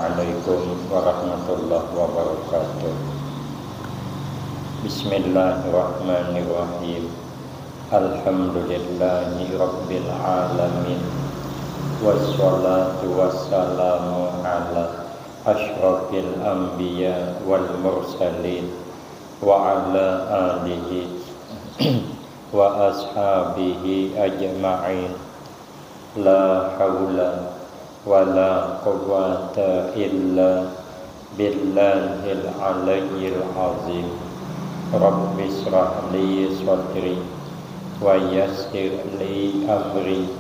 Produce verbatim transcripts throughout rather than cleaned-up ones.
Assalamualaikum warahmatullahi wabarakatuh. Bismillahirrahmanirrahim. Alhamdulillahirabbil alamin. Wassalatu wassalamu ala asyrafil anbiya wal mursalin wa ala alihi wa ashabihi ajma'in. La haula wa la quwwata illa billahil aliyyil azim. Rabbi shrah li sadri wa yassir li amri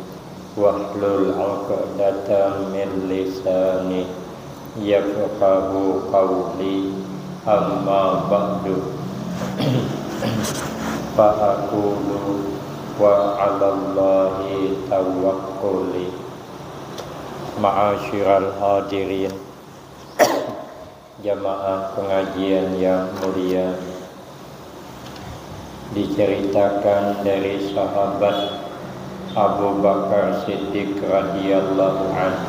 wahlul 'uqdatam min lisani yafqahu qawli. Amma ba'du. Fa aqulu wa 'alallahi tawakkuli. Ma'asyiral hadirin, jamaah pengajian yang mulia, diceritakan dari sahabat Abu Bakar Siddiq radhiyallahu anhu,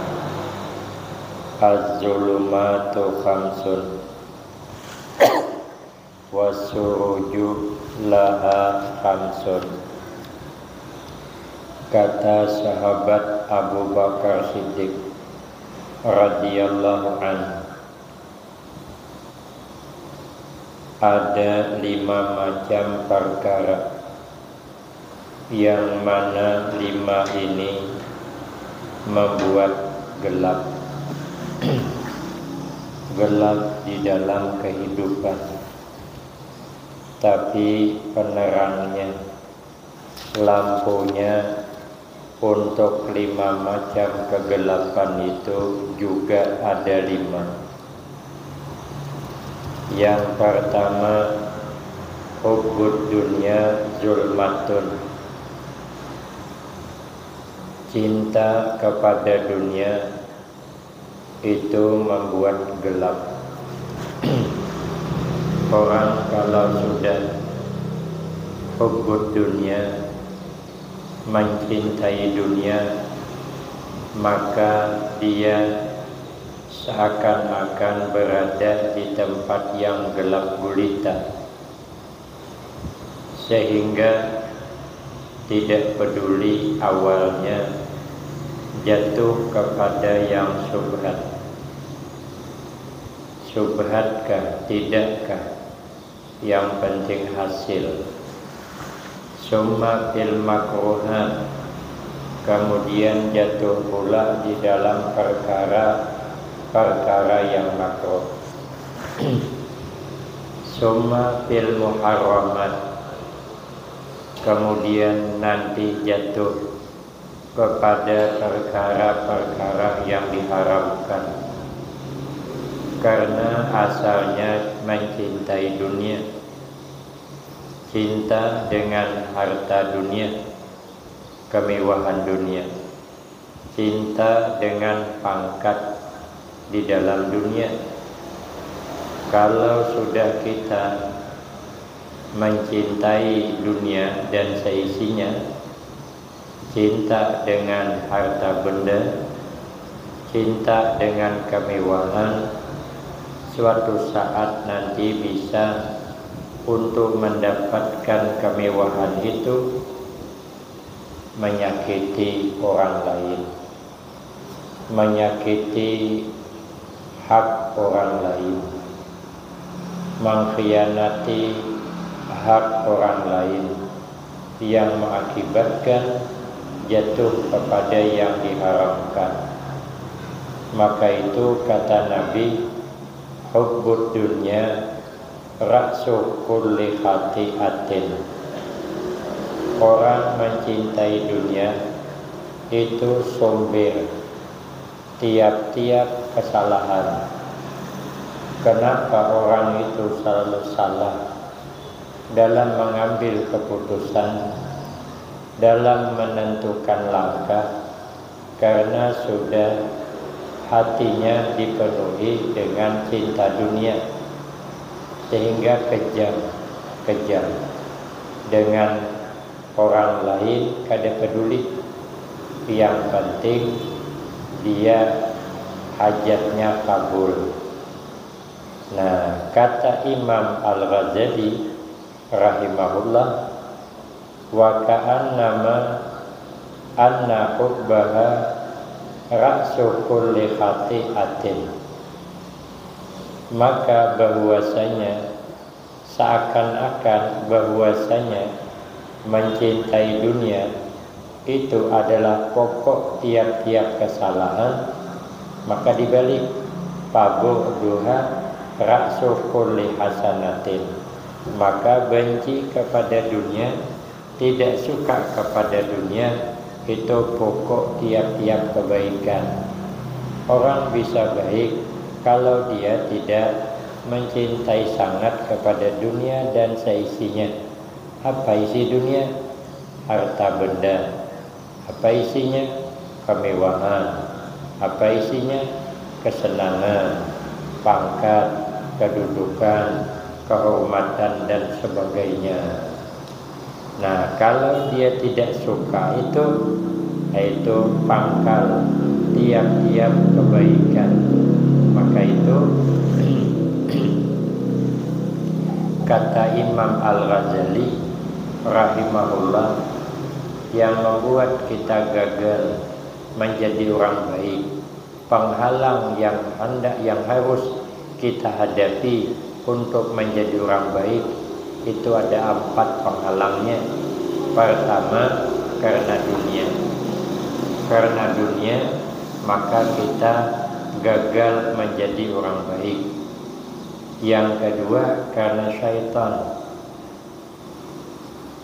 "Az-zulumatu khamsun, wasuruju laha khamsun." Kata sahabat Abu Bakar Siddiq radhiyallahu anhu, ada lima macam perkara, yang mana lima ini membuat gelap. Gelap di dalam kehidupan, tapi penerangnya, lampunya, untuk lima macam kegelapan itu juga ada lima. Yang pertama, hubbud dunya zulmatun. Cinta kepada dunia itu membuat gelap. Orang kalau sudah hubbud dunya, mencintai dunia, maka dia seakan-akan berada di tempat yang gelap gulita, sehingga tidak peduli awalnya jatuh kepada yang syubhat. Syubhatkah, tidakkah, yang penting hasil. Summa fil makruhat, kemudian jatuh pula di dalam perkara-perkara yang makruh. Summa fil muharramat, kemudian nanti jatuh kepada perkara-perkara yang diharamkan, karena asalnya mencintai dunia, cinta dengan harta dunia, kemewahan dunia, cinta dengan pangkat di dalam dunia. Kalau sudah kita mencintai dunia dan seisinya, cinta dengan harta benda, cinta dengan kemewahan, suatu saat nanti bisa untuk mendapatkan kemewahan itu menyakiti orang lain, menyakiti hak orang lain, mengkhianati hak orang lain, yang mengakibatkan jatuh kepada yang diharamkan. Maka itu kata Nabi, hubbud dunya ra'su kulli khati'atin. Orang mencintai dunia itu sumber tiap-tiap kesalahan. Kenapa orang itu selalu salah dalam mengambil keputusan, dalam menentukan langkah? Karena sudah hatinya dipenuhi dengan cinta dunia, sehingga kejam, kejam dengan orang lain kada peduli. Yang penting dia hajatnya kabul. Nah, kata Imam Al-Ghazali rahimahullah, wa ka'annama anna hubbaha ra'su kulli khati'atin. Maka bahwasanya, seakan-akan bahwasanya mencintai dunia itu adalah pokok tiap-tiap kesalahan, maka dibalik, fabughduha ra'su kulli hasanatin, maka benci kepada dunia, tidak suka kepada dunia, itu pokok tiap-tiap kebaikan. Orang bisa baik kalau dia tidak mencintai sangat kepada dunia dan seisinya. Apa isi dunia? Harta benda. Apa isinya? Kemewahan. Apa isinya? Kesenangan, pangkat, kedudukan, kehormatan, dan sebagainya. Nah, kalau dia tidak suka itu, yaitu pangkal tiap-tiap kebaikan. Maka itu kata Imam Al-Ghazali rahimahullah, yang membuat kita gagal menjadi orang baik, penghalang yang hendak, yang harus kita hadapi untuk menjadi orang baik, itu ada empat penghalangnya. Pertama, karena dunia. Karena dunia, maka kita gagal menjadi orang baik. Yang kedua, karena syaitan.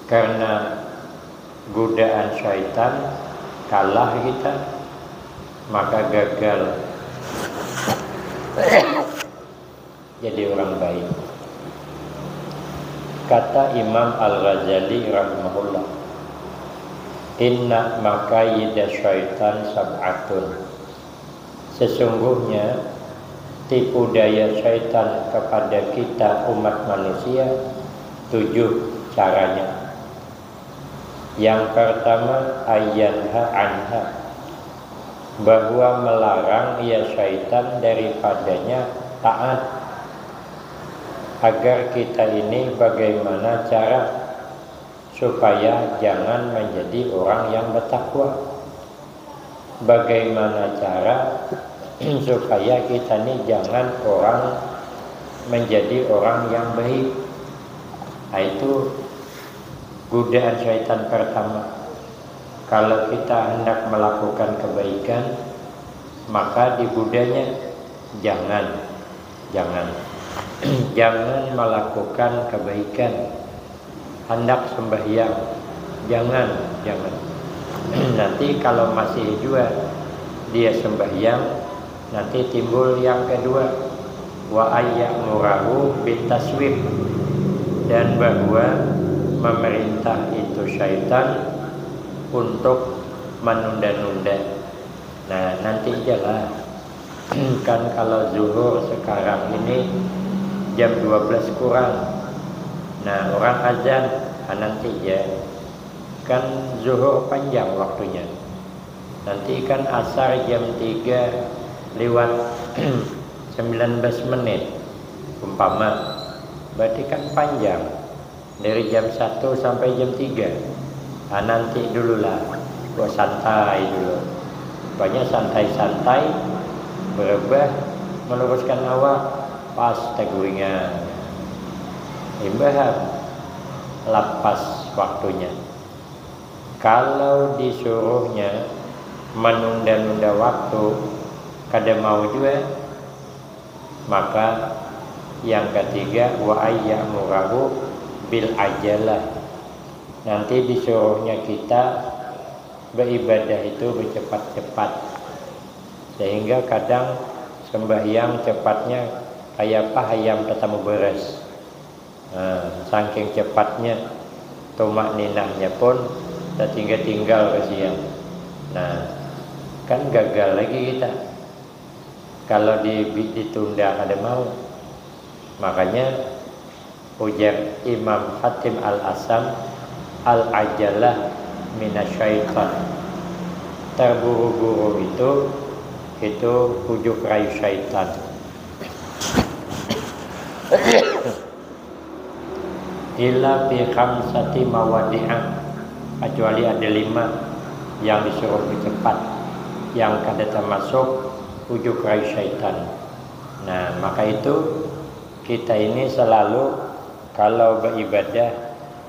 Karena godaan syaitan, kalah kita, maka gagal jadi orang baik. Kata Imam Al-Ghazali rahimahullah, "Inna makayida syaitan sab'atun." Sesungguhnya tipu daya syaitan kepada kita umat manusia tujuh caranya. Yang pertama, ayyanha anha, bahwa melarang ia syaitan daripadanya taat. Agar kita ini bagaimana cara supaya jangan menjadi orang yang bertakwa? Bagaimana cara supaya kita ini jangan orang menjadi orang yang baik? Nah, itu godaan syaitan pertama. Kalau kita hendak melakukan kebaikan, maka digodanya, jangan, jangan, jangan melakukan kebaikan. Hendak sembahyang, jangan, jangan. Nanti kalau masih jua dia sembahyang, nanti timbul yang kedua, wa ayyamurahu bitaswif, dan bahwa memerintah itu syaitan untuk menunda-nunda. Nah, nanti aja lah. Kan kalau zuhur sekarang ini jam dua belas kurang. Nah, orang azan, ah, nanti aja. Kan zuhur panjang waktunya. Nanti kan asar jam tiga lewat sembilan belas menit, umpama. Berarti kan panjang. Dari jam satu sampai jam tiga. Ah, nanti dulu lah. Buat santai dulu. Rupanya santai-santai, berebah, meluruskan awak, pas teguringan. Imbah, lapas waktunya. Kalau disuruhnya menunda-nunda waktu, kada mau jua, maka yang ketiga, wa ayyamurahu bil ajalah. Nanti disuruhnya kita beribadah itu bercepat-cepat. Sehingga kadang sembahyang cepatnya kayak apa ayam tetamu beras. Nah, saking cepatnya, tumak ninahnya pun tertinggal-tinggal kasihan. Nah, kan gagal lagi kita. Kalau di, ditunda kada mau. Makanya ujar Imam Hatim Al-Asam, al-ajalah minasyaitan. Terburu-buru itu Itu ujuk rayu syaitan. Illa fi khamsati mawadi'a, kecuali ada lima yang disuruh bercepat, yang kada termasuk ujuk rayu syaitan. Nah, maka itu kita ini selalu kalau beribadah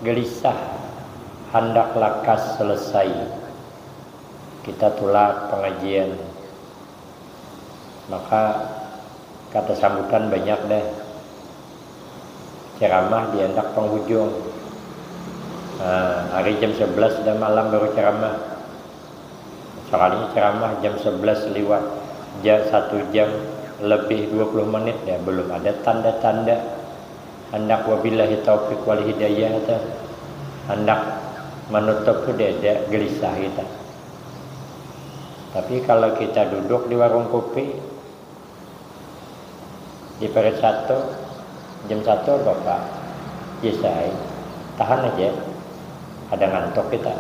gelisah, hendak lakas selesai. Kita tulak pengajian, maka kata sambutan banyak deh. Ceramah di handak penghujung. Nah, hari jam sebelas dah malam baru ceramah. Sekalinya ceramah jam sebelas liwat, jam satu jam lebih dua puluh menit, ya belum ada tanda-tanda hendak wabillahi taufik wal hidayah, teh. Hendak menutup tu dada gelisah kita. Tapi kalau kita duduk di warung kopi di parit satu, jam satu apa, Pak? Biasa ai. Tahan aja. Ada ngantuk kita.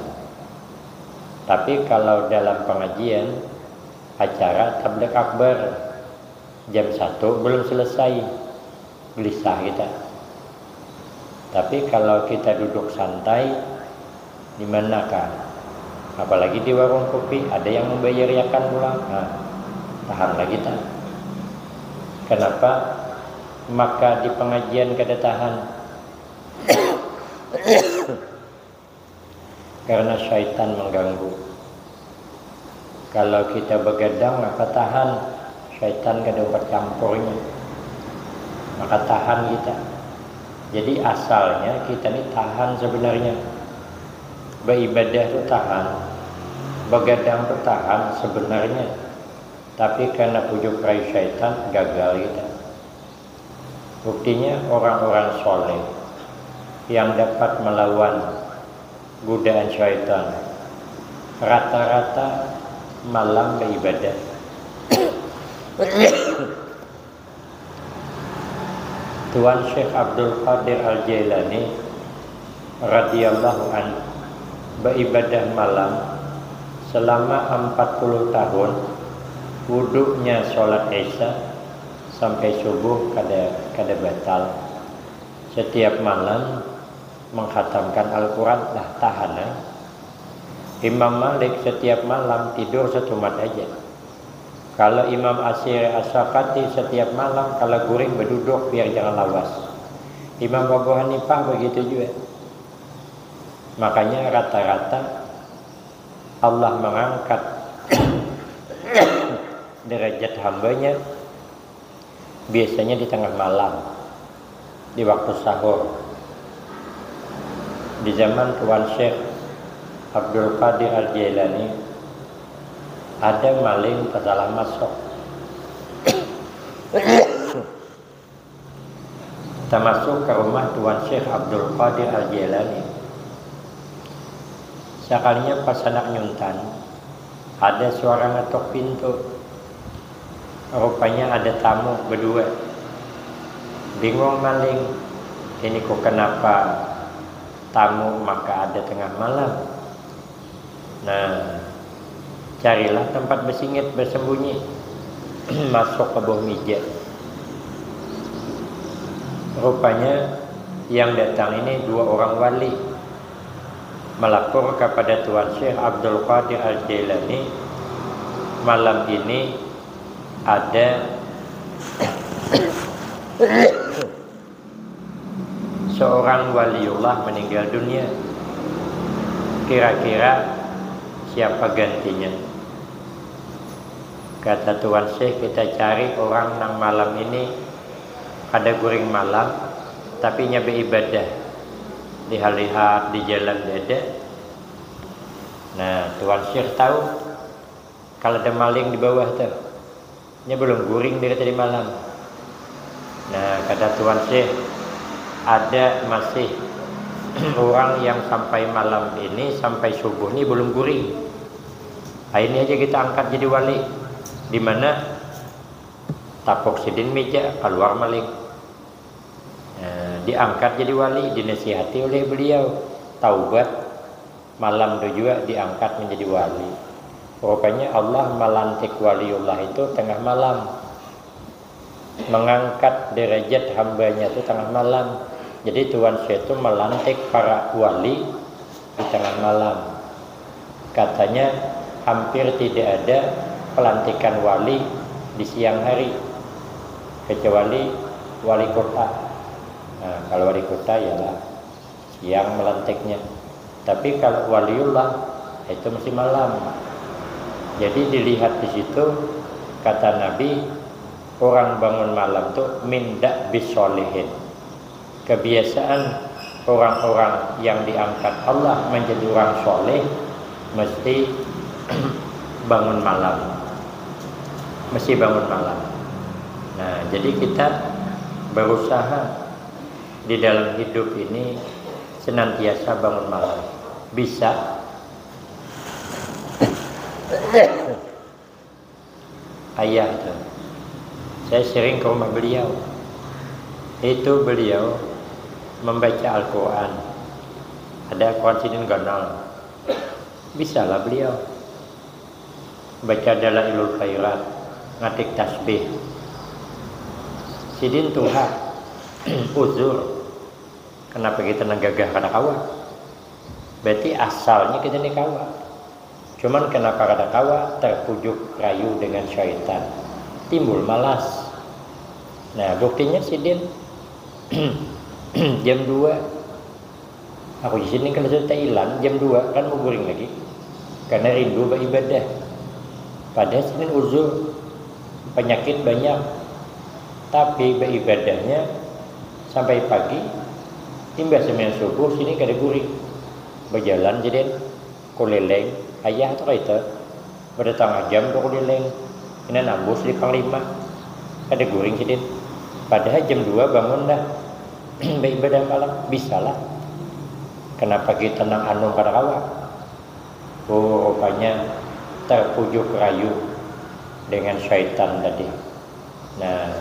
Tapi kalau dalam pengajian, acara tabligh akbar, jam satu belum selesai, gelisah kita. Tapi kalau kita duduk santai, di mana kah? Apalagi di warung kopi, ada yang membayariakan pulang. Nah, tahan lagi ta. Kenapa? Maka di pengajian kada tahan. Karena syaitan mengganggu. Kalau kita begadang, maka tahan. Syaitan kada umpat campurnya. Maka tahan kita. Jadi asalnya kita ni tahan sebenarnya. Beribadah tu tahan. Begadang tu tahan sebenarnya. Tapi karena pujuk rai syaitan, gagal kita. Buktinya orang-orang soleh yang dapat melawan godaan syaitan rata-rata malam beribadah. Tuan Syekh Abdul Qadir Al-Jailani radhiyallahu anhu beribadah malam selama empat puluh tahun, wuduknya sholat Isya sampai subuh kada kada batal. Setiap malam menghatamkan Al-Quran, lah tahan ai. Imam Malik setiap malam tidur setumat aja. Kalau Imam Asiri As-Sakati setiap malam kalau guring beduduk biar jangan lawas. Imam Abu Hanifah begitu juga. Makanya rata-rata Allah mengangkat derajat hambanya biasanya di tengah malam, di waktu sahur. Di zaman Tuan Syekh Abdul Qadir Al-Jailani, ada maling tasalah masuk. Tamasuk ka rumah Tuan Syekh Abdul Qadir Al-Jailani. Sakalinya pas handak nyuntan, ada suara ngetuk pintu. Rupanya ada tamu bedua. Bingung maling, ini ku kenapa tamu maka ada tengah malam. Nah, carilah tempat besingit, bersembunyi. Masuk ke bawah mija. Rupanya yang datang ini dua orang wali melapor kepada Tuan Syekh Abdul Qadir Al-Jailani, malam ini ada seorang waliullah meninggal dunia. Kira-kira siapa gantinya? Kata Tuan Syekh, kita cari orang nang malam ini kada guring malam, tapi nya beibadah, lihat-lihat di jalan dada. Nah, Tuan Syekh tahu kalau ada maling di bawah tuh. Nya belum guring dari tadi malam. Nah, kata Tuan Syekh, ada masih orang yang sampai malam ini, sampai subuh ini belum guring. Ah, ini aja kita angkat jadi wali. Di mana? Tapuk sidin meja, keluar maling. Nah, diangkat jadi wali, dinasihati oleh beliau. Taubat, malam tu jua diangkat menjadi wali. Rupanya Allah malantik waliullah itu tengah malam, mengangkat derajat hambanya itu tengah malam. Jadi Tuan Syekh itu melantik para wali di tengah malam. Katanya hampir tidak ada pelantikan wali di siang hari, kecuali wali kota. Nah, kalau wali kota ialah siang melantiknya. Tapi kalau waliullah itu mesti malam. Jadi dilihat di situ, kata Nabi, orang bangun malam tuh mindak bisolihin. Kebiasaan orang-orang yang diangkat Allah menjadi orang soleh mesti bangun malam. Mesti bangun malam. Nah, jadi kita berusaha di dalam hidup ini senantiasa bangun malam. Bisa. Ayah itu, saya sering ke rumah beliau. Itu beliau membaca Al-Quran. Ada Al-Quran sidin ganal. Bisalah beliau baca Dalailul Khairat, ngatik tasbih. Sidin tuha, uzur. Kenapa kita nang gagah kada kawa? Berarti asalnya kita ni kawa. Cuman kenapa kada kawa? Terpujuk rayu dengan syaitan. Timbul malas. Nah, buktinya sidin jam dua. Aku di sini kalau sudah tailan jam dua kan mau guring lagi. Karena rindu beribadah. Padahal sidin uzur, penyakit banyak. Tapi beribadahnya sampai pagi, imbah sembahyang subuh sini kada guring. Berjalan sidin, kulileng, ayah tu kaita. Berdatang jam tu kulileng, ina nambus di panglima. Kada guring sidin. Padahal jam dua bangun dah. Beribadah malam, bisalah. Kenapa kita nang anum kada kawa? Oh, rupanya terpujuk rayu dengan syaitan tadi. Nah,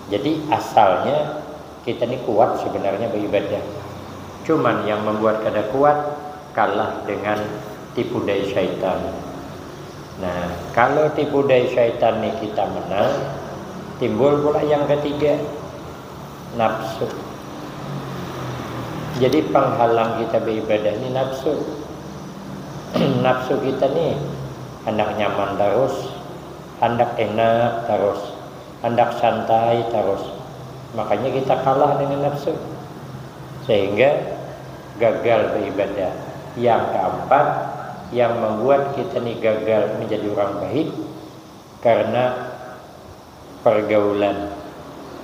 jadi asalnya kita ni kuat sebenarnya beribadah. Cuman yang membuat kada kuat kalah dengan tipu daya syaitan. Nah, kalau tipu daya syaitan ni kita menang, timbul pula yang ketiga, nafsu. Jadi penghalang kita beribadah ni nafsu. Nafsu kita ni handak nyaman terus, handak enak terus, handak santai terus. Makanya kita kalah dengan nafsu. Sehingga gagal beribadah. Yang keempat, yang membuat kita ni gagal menjadi orang baik karena pergaulan,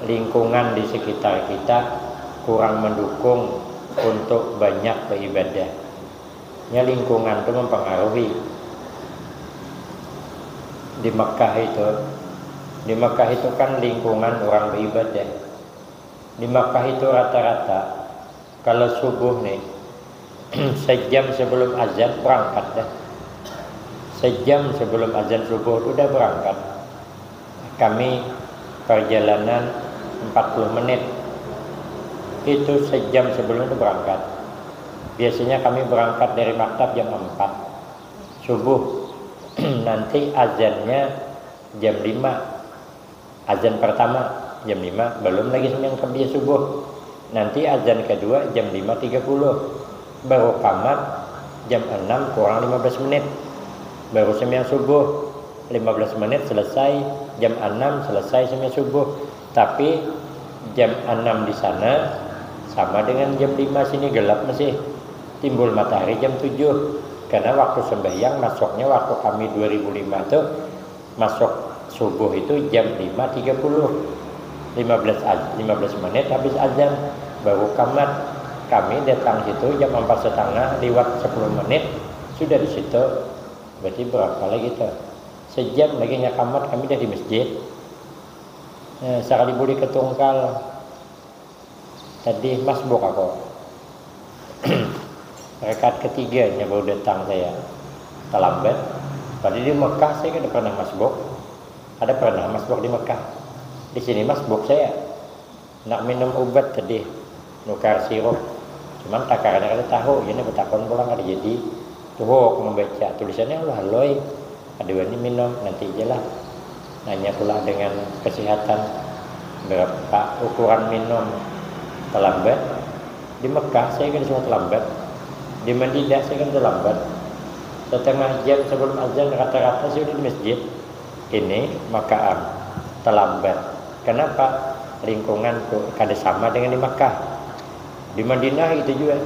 lingkungan di sekitar kita kurang mendukung untuk banyak beribadah. Ya, lingkungan itu mempengaruhi. Di Mekah itu, di Mekah itu kan lingkungan orang beribadah. Di Mekah itu rata-rata kalau subuh nih, sejam sebelum azan berangkat dah. Sejam sebelum azan subuh itu udah berangkat. Kami perjalanan empat puluh menit. Itu sejam sebelum itu berangkat. Biasanya kami berangkat dari maktab jam empat subuh. Nanti azannya jam lima. Azan pertama jam lima, belum lagi sembahyang qabliyah subuh. Nanti azan kedua jam lima tiga puluh. Baru kamat jam enam kurang lima belas menit. Baru sembahyang subuh. Lima belas menit selesai, jam enam selesai sembahyang subuh. Tapi jam enam di sana sama dengan jam lima sini, gelap masih. Timbul matahari jam tujuh. Karena waktu sembahyang masuknya waktu kami dua ribu lima tuh, masuk subuh itu jam lima tiga puluh. Lima belas az-, lima belas menit habis azan, baru kamat. Kami datang situ jam empat setengah, liwat sepuluh menit sudah di situ. Berarti berapa lagi tuh? Sejam lagi nya kamat, kami dah di masjid. Eh, sakali buli ke tungkal. Tadi masbuk aku. Rakaat ketiga nya baru datang saya. Terlambat. Padahal di Mekah saya kada pernah masbuk. Ada pernah masbuk di Mekah. Di sini masbuk saya. Nak minum ubat tadi. Nukar sirup. Cuman takarannya kada tahu. Jadi batakun pulang kada jadi. Tuhuk membaca. Tulisannya halus-halus. Kada wani minum, nanti aja lah. Nanya pula dengan kesehatan, berapa ukuran minum. Terlambat. Di Mekah saya kada suah terlambat. Di Madinah saya kada terlambat. Setengah jam sebelum azan rata-rata saya udah di masjid. Ini Mekah am terlambat. Kenapa? Lingkungan tu kada sama dengan di Mekah. Di Madinah itu juga.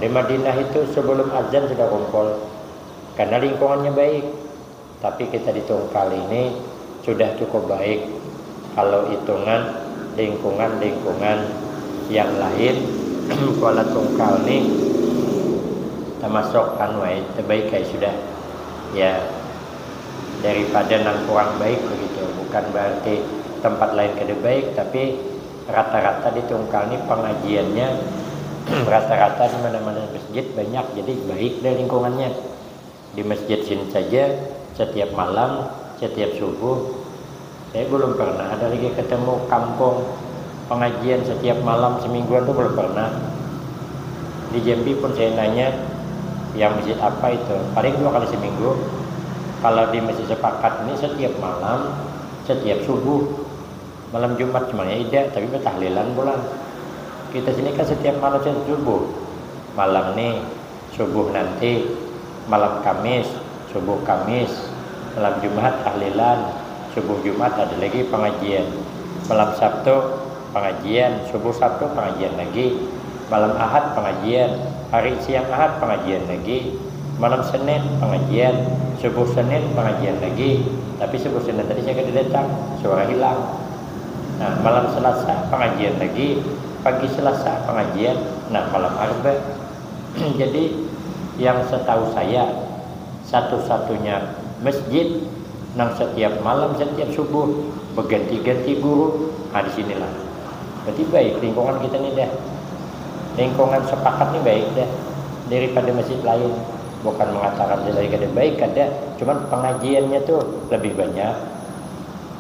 Di Madinah itu sebelum azan sudah kumpul. Karena lingkungannya baik. Tapi kita di Tungkal ini sudah cukup baik. Kalau hitungan lingkungan-lingkungan yang lain, Kuala Tungkal ni termasuk anu ai, terbaik ai sudah. Ya, daripada nang kurang baik begitu. Bukan berarti tempat lain kada baik, tapi rata-rata di Tungkal ni pengajiannya rata-rata di mana-mana masjid banyak, jadi baik deh lingkungannya. Di masjid sini saja, setiap malam, setiap subuh, saya belum pernah ada lagi ketemu kampung pengajian setiap malam semingguan tuh belum pernah. Di Jambi pun saya nanya, yang masjid apa itu? Paling dua kali seminggu. Kalau di Masjid Sepakat ini setiap malam, setiap subuh. Malam Jumat semuanya tidak, tapi bertahlilan pulang. Kita sini kan setiap malam subuh. Malam nih, subuh nanti, malam Kamis, subuh Kamis, malam Jumat tahlilan, subuh Jumat ada lagi pengajian. Malam Sabtu pengajian, subuh Sabtu pengajian lagi. Malam Ahad pengajian, hari siang Ahad pengajian lagi. Malam Senin pengajian, subuh Senin pengajian lagi. Tapi subuh Senin tadi saya kada datang, suara hilang. Nah, malam Selasa pengajian lagi, pagi Selasa pengajian. Nah, malam Arba. Jadi yang setahu saya, satu-satunya masjid nang setiap malam, setiap subuh berganti-ganti guru, nah di sinilah. Berarti baik lingkungan kita nih dah. Lingkungan Sepakat nih baik dah daripada masjid lain. Bukan mengatakan masjid lain kada baik, kada. Cuman pengajiannya tuh lebih banyak.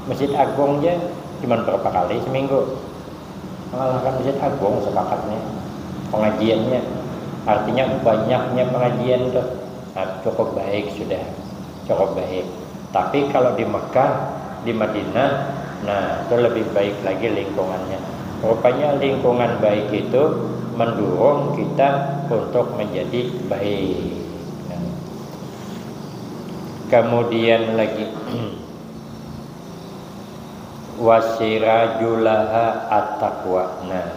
Masjid Agung aja cuman berapa kali seminggu. Mengalahkan Masjid Agung Sepakat nih pengajiannya. Artinya banyaknya pengajian tuh. Nah, cukup baik sudah. Cukup baik. Tapi kalau di Mekah, di Madinah, nah, itu lebih baik lagi lingkungannya. Rupanya lingkungan baik itu mendorong kita untuk menjadi baik. Nah. Kemudian lagi, wasirajulaha at-taqwa. Nah,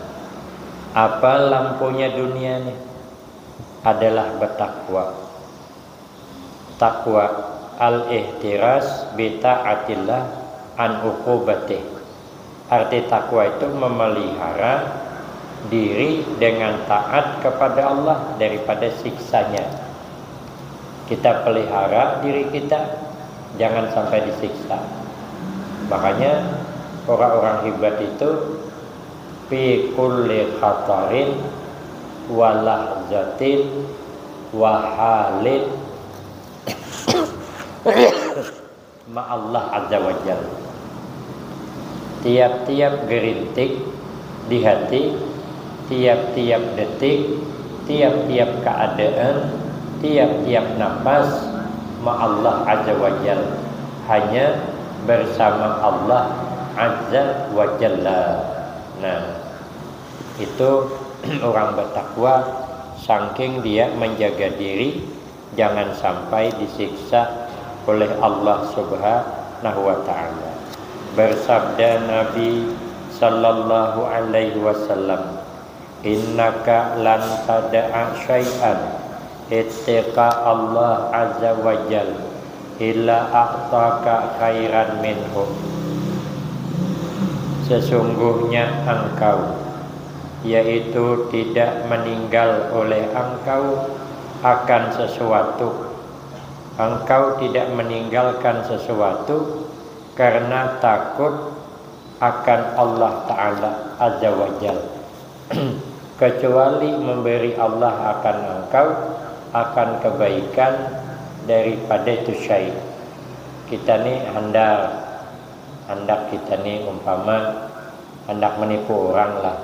apa lampunya dunia nih? Adalah bertakwa. Takwa, al-ihtiras bitaatillah an uqubatih. Arti takwa itu memelihara diri dengan taat kepada Allah daripada siksanya. Kita pelihara diri kita, jangan sampai disiksa. Makanya orang-orang hebat itu fi kulli khatarin wa lahzatin wa halin ma'allah azza wa jal. Tiap-tiap gerintik di hati, tiap-tiap detik, tiap-tiap keadaan, tiap-tiap napas ma'allah azza wa jal. Hanya bersama Allah azza wa jalla. Nah, itu orang bertakwa, saking dia menjaga diri jangan sampai disiksa oleh Allah Subhanahu wa taala. Bersabda Nabi sallallahu alaihi wasallam, "Innaka lan tada'a syai'an ittiqa Allah azza wa jal illa a'taka khairan minhu." Sesungguhnya engkau, yaitu tidak meninggal oleh engkau akan sesuatu. Engkau tidak meninggalkan sesuatu karena takut akan Allah Ta'ala Azza wa Jal. Kecuali memberi Allah akan engkau akan kebaikan daripada itu syai. Kita ni handal, handak kita ni umpama handak menipu orang lah.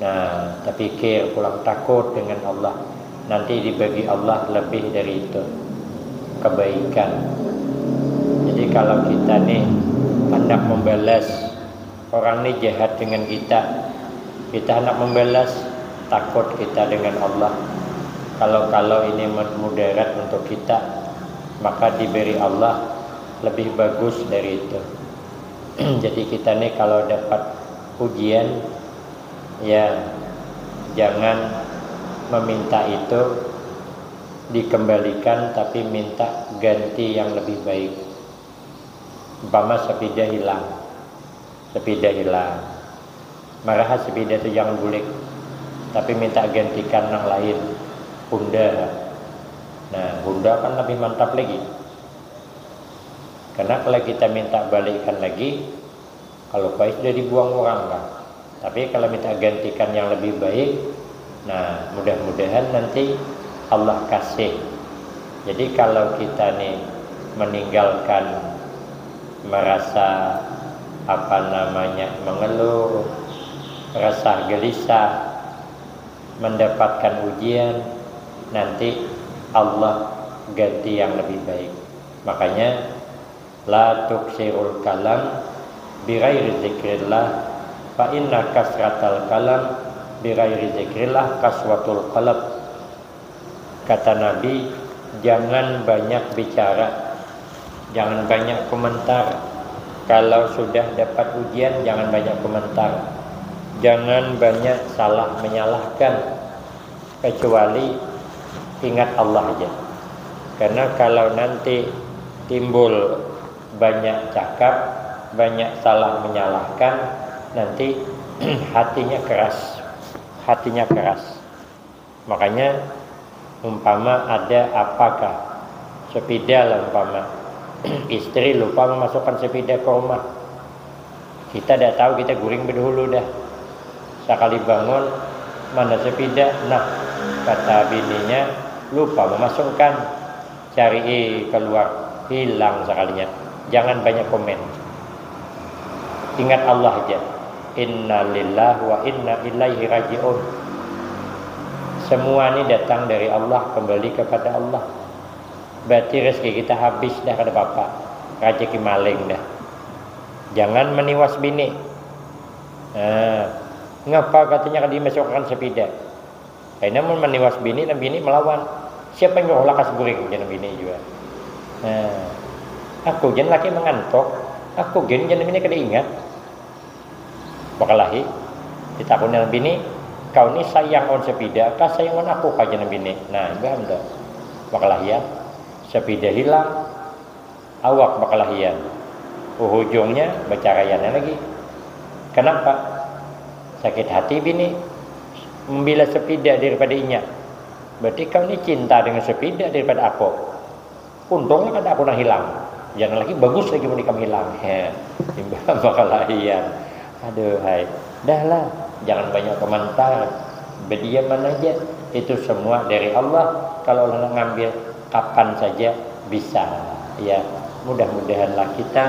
Nah, tapikir pulang takut dengan Allah. Nanti dibagi Allah lebih dari itu. kebaikan. Jadi kalau kita nih hendak membalas orang nih jahat dengan kita, kita hendak membalas, takut kita dengan Allah. Kalau-kalau ini mudarat untuk kita, maka diberi Allah lebih bagus dari itu. Jadi kita nih kalau dapat ujian, ya jangan meminta itu dikembalikan, tapi minta ganti yang lebih baik. Umpama sepeda hilang, sepeda hilang, maraha sepeda itu jangan bulik, tapi minta gantikan nang lain, Honda. Nah, Honda kan lebih mantap lagi. Karena kalau kita minta balikan lagi, kalau baik sudah dibuang orang lah. Tapi kalau minta gantikan yang lebih baik, nah, mudah-mudahan nanti Allah kasih. Jadi kalau kita nih meninggalkan, merasa apa namanya, mengeluh, resah gelisah, mendapatkan ujian, nanti Allah ganti yang lebih baik. Makanya, la tuksirul kalam bighairi zikrillah, fa inna kasratal kalam bighairi zikrillah kaswatul qalb. Kata Nabi, jangan banyak bicara, jangan banyak komentar. Kalau sudah dapat ujian, jangan banyak komentar. Jangan banyak salah menyalahkan, kecuali ingat Allah aja. Karena kalau nanti timbul banyak cakap, banyak salah menyalahkan, nanti hatinya keras, hatinya keras. Makanya umpama ada apakah, sepeda lah umpama, istri lupa memasukkan sepeda ke rumah, kita tidak tahu, kita guring berdahulu dah. Sekali bangun, mana sepeda? Nah, kata bininya, lupa memasukkan. Cari keluar, hilang sekalinya. Jangan banyak komen. Ingat Allah aja. Innalillah wa inna ilaihi raji'un. Semua ini datang dari Allah, kembali kepada Allah. Berarti rezeki kita habis dah, kada apa-apa. Rezeki maling dah. Jangan meniwas bini. Nah, ngapa katanya kada dimasukkan sepeda? Akhirnya mun meniwas bini, nang bini melawan. Siapa yang nyuruh lakas guring, jar nang bini jua. Nah, aku jan laki mengantuk, aku gin jar nang bini kada ingat. Bakalahi, ditakuni nang bini, kau ni sayang lawan sepeda kah, sayang lawan aku kah, jar nang bini. Nah, imbah am tu. Bakalahian, sepeda hilang, awak bakalahian. Uhujungnya bacaraian lagi. Kenapa? Sakit hati bini membela sepeda daripada inya. Berarti kau ni cinta dengan sepeda daripada aku. Untungnya kada aku nang hilang. Jangan lagi bagus lagi mun ikam hilang. He, imbah bakalahian. Aduh hai. Dah lah, jangan banyak komentar. Berdiaman aja. Itu semua dari Allah. Kalau Allah ngambil, kapan saja bisa. Ya, mudah-mudahanlah kita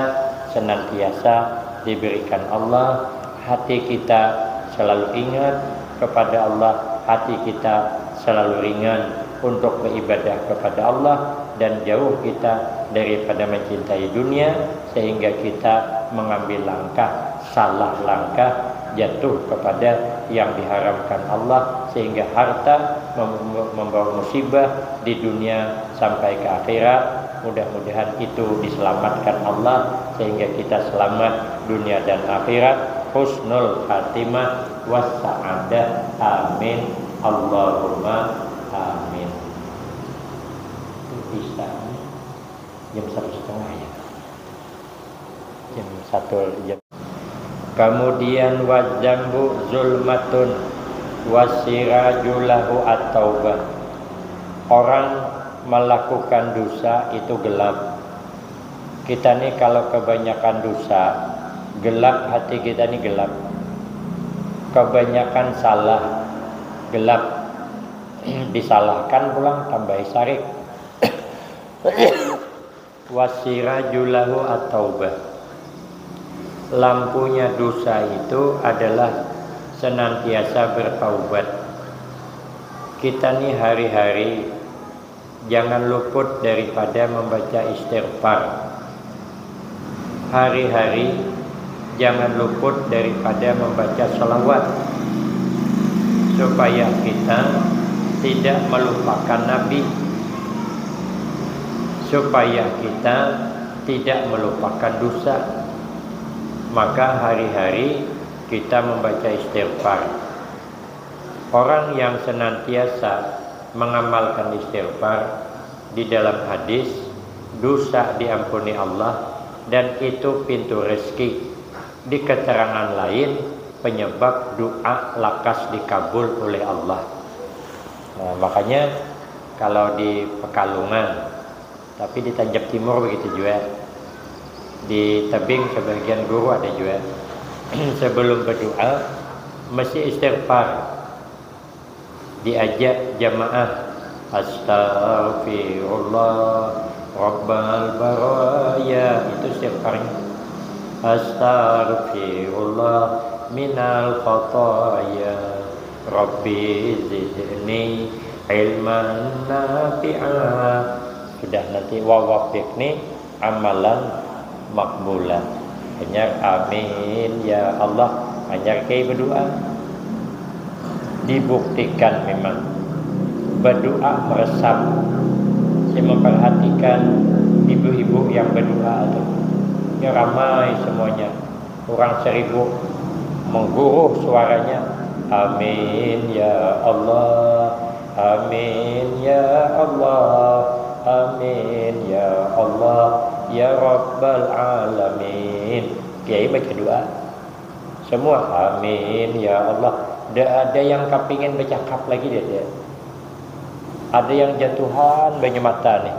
senantiasa diberikan Allah, hati kita selalu ingat kepada Allah, hati kita selalu ringan untuk beribadah kepada Allah, dan jauh kita daripada mencintai dunia, sehingga kita mengambil langkah, salah langkah, jatuh kepada yang diharamkan Allah, sehingga harta mem-, membawa musibah di dunia sampai ke akhirat. Mudah-mudahan itu diselamatkan Allah, sehingga kita selamat dunia dan akhirat, husnul khatimah, wassa'adah. Amin. Allahumma amin. Itu bisa jam satu setengah ya. Jam satu, jam. Kemudian, wadzambu zulmatun wasiraju lahu at-taubah. Orang melakukan dosa itu gelap. Kita ni kalau kebanyakan dosa, gelap, hati kita ni gelap. Kebanyakan salah, gelap. Disalahkan pulang, tambahi sarik. Wasiraju lahu at-taubah. Lampunya dosa itu adalah senantiasa bertaubat. Kita ni hari-hari Jangan luput daripada membaca istighfar. Hari-hari jangan luput daripada membaca salawat, supaya kita tidak melupakan Nabi, supaya kita tidak melupakan dosa. Maka hari-hari kita membaca istighfar. Orang yang senantiasa mengamalkan istighfar, di dalam hadis, dosa diampuni Allah dan itu pintu rezeki. Di keterangan lain, penyebab doa lakas dikabul oleh Allah. Nah, makanya kalau di Pekalongan, tapi di Tanjab Timur begitu juga. Di tebing sebagian guru ada juga. Sebelum berdoa, mesti istighfar. Diajak jamaah, "Astaghfirullah Rabbal baraya." Itu istighfarnya. "Astaghfirullah minal khataya. Rabbi zidni ilman nafi'a." Sudah, nanti, "Wa wafiqni amalan makbula." Hanyar, "Amin ya Allah." Hanyar kai berdoa. Dibuktikan memang berdoa meresap. Saya memperhatikan ibu-ibu yang berdoa itu, ya, ramai semuanya, kurang seribu, mengguruh suaranya, "Amin ya Allah, amin ya Allah, amin ya Allah, ya Rabbal Alamin." Kiai baca doa, semua, "Amin ya Allah." Tidak ada yang kepingin bercakap lagi, tidak ada. Ada yang jatuhan banyu mata nih,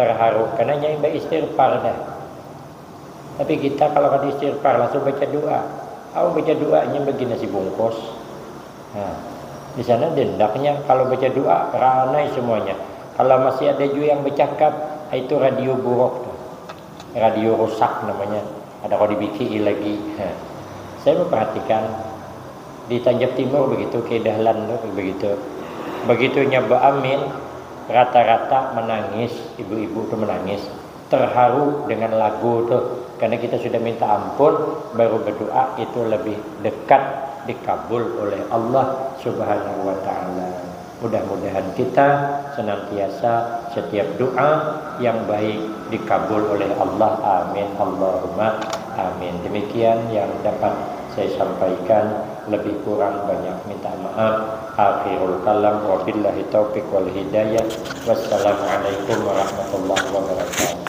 terharu, karena nyai beristighfar dah. Tapi kita kalau kada istighfar, langsung baca doa. Au baca doanya bagi nasi bungkus. Nah, di sana dendaknya kalau baca doa, ranai semuanya. Kalau masih ada juga yang bercakap, itu radio buruk tuh. Radio rusak namanya. Ada kau dibiki lagi. Nah, saya memperhatikan di Tanjab Timur begitu, ke Dahlan tuh begitu. Begitunya beramin, rata-rata menangis, ibu-ibu tuh menangis, terharu dengan lagu tuh. Karena kita sudah minta ampun, baru berdoa, itu lebih dekat dikabul oleh Allah Subhanahu wa Ta'ala. Mudah-mudahan kita senantiasa setiap doa yang baik dikabul oleh Allah. Amin, Allahumma amin. Demikian yang dapat saya sampaikan, lebih kurang banyak minta maaf. Akhirul kalam, wabillahi taufiq wal hidayah. Wassalamualaikum warahmatullahi wabarakatuh.